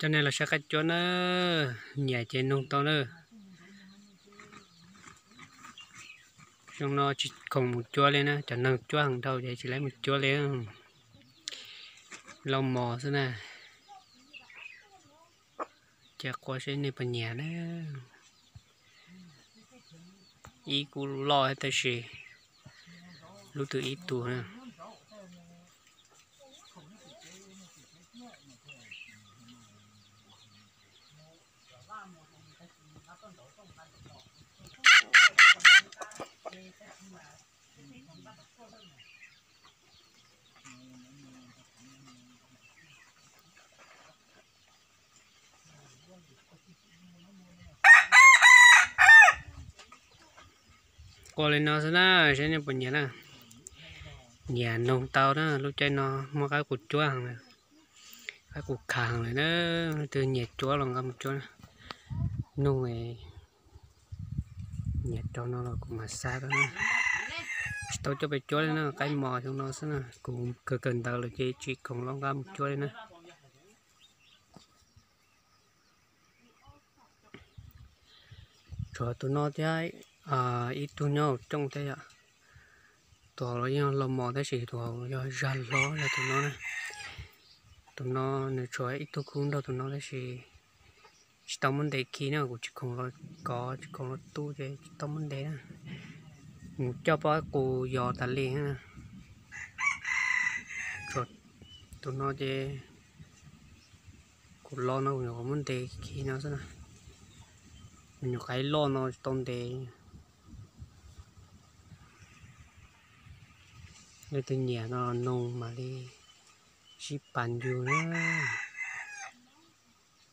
Coj nej los saib qaib cuab na, nyiam ces nug tau na. Xyoo no tsis khoom mus cuab li na, cov neeg cuab heev dhau ces tsis lab mus cuab li. Lauj mos xwb na. Ces qua seb nej puas nyiam na. Ib kuj loj tab sis lub twg ib tug na. Qua li no xwb na, saib nej puas nyiam na. Nyiam nug tau na, lub caij no muaj qaib qus cuab heev, qaib qus khav heev lawm na. Leej twg nyiam cuab los nqa mus cuab. Nug nyiam rau no los kuv mam xa rau na. Tsis tau coj pes cuab li na, qaib mos xyoo no xwb na, kuv kawg kawg ntawd lawm ces tsis khoom los nqa mus cuab li na. Tshuav tus no thiab, ib tug nyob hauv cooj thiab yom. Tus hauv los yog los mos tab sis tus hauv yog zag hlob yog tus no na. Tus no nws tshuav ib tug khub nrog tus no tab sis tsis tau muab ntes khi na, kuv tsis khoom los kov tsis khoom los tu ces tsis tau muab ntes na. Mus coj poj qaib qus yos tas li na. Tshuav tus no ces kuv los no kuv nyuam qhuav muab ntes khi no xwb na. Kuv nyuam qhuav loj no tsis tau ntes. Leej twg nyiam no nug mam li sib pab yug na.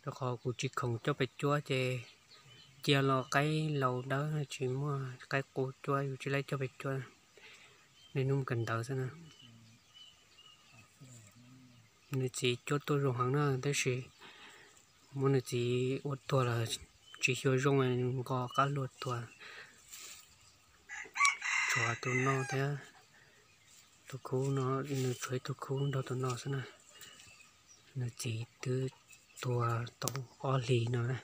Rau qhov kuv tsis khoom coj pes cuab ces cia los qaib laus dawb tsis muaj qaib qus cuab yus tsis laib coj pes cuab. Niaj hnub kawm ntawv xwb na. Nws txiv cuab tuaj zoo heev na tab sis muab nws txiv ua tuag lawm, tsis xyuas zoo nqos qab hlua tuag. Tshuav tus no thiab, tus khub no, nws tshuav ib tug khub nrog tus no xwb na. Nws txiv twb tuag tau ob hlis no na.